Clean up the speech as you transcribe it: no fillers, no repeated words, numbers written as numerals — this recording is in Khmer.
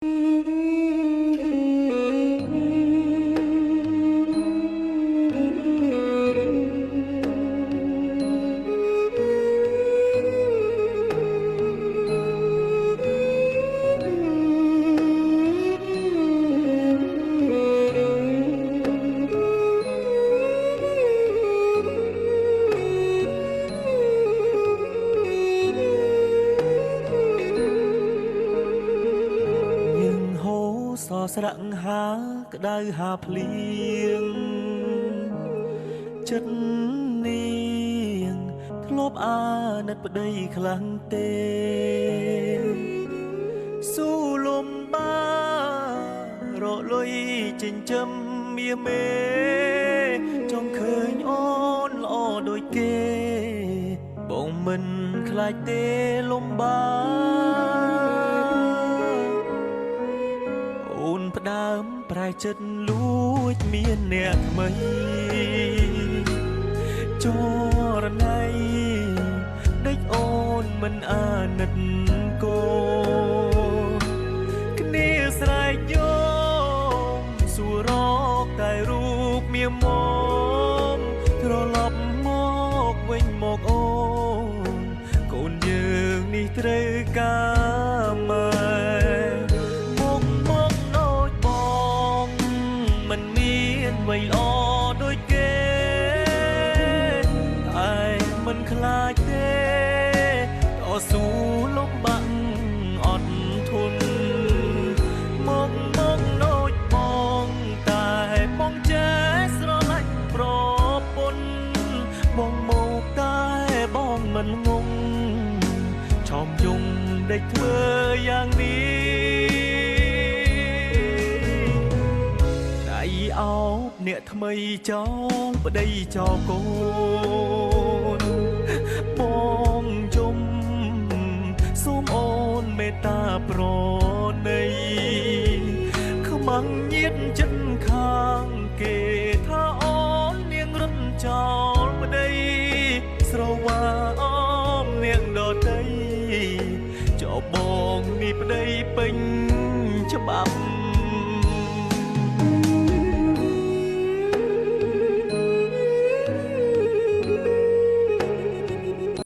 យើងហូរសស្រាក់ហាក្តៅហាភ្លៀងចិត្តនាងធ្លាប់អាណិតប្តីខ្លាំងទេស៊ូលំបារកលុយចិញ្ចឹមមាមេចង់ឃើញអូនល្អដូចគេបងមិនខ្លាចទេលំបាកអូនផ្ដើមប្រែចិត្តលួចមានអ្នកថ្មីចរណៃដេចអូនមិនអាណិតកូនគ្នាស្រែកយំសួររកតែរូបមៀមមត្រឡប់មកវិញមកអូនកូនយើងនេះត្រូវការម៉ែមកមកដូចបងមិនមានអ្វីល្អដូចគេតែមិនខ្លាចទេតស៊ូលំបាក់អត់ធន់មកមកដូចបងតែបងចេះស្រឡាញ់ប្រពន្ធបងមកតែបងមិនងងឆោមយងដេកធ្វើយ៉ាងនេះដៃអោបអ្នកថ្មីចោលប្តីចោលកូនបងយំសូមអូនមេត្តាប្រណីខ្មាំងញាតចិត្តខាងគេថាអូននាងរត់ចោលប្តីស្រវាអមនាងដតីចោលបងនេះប្តីពេញច្បាប់។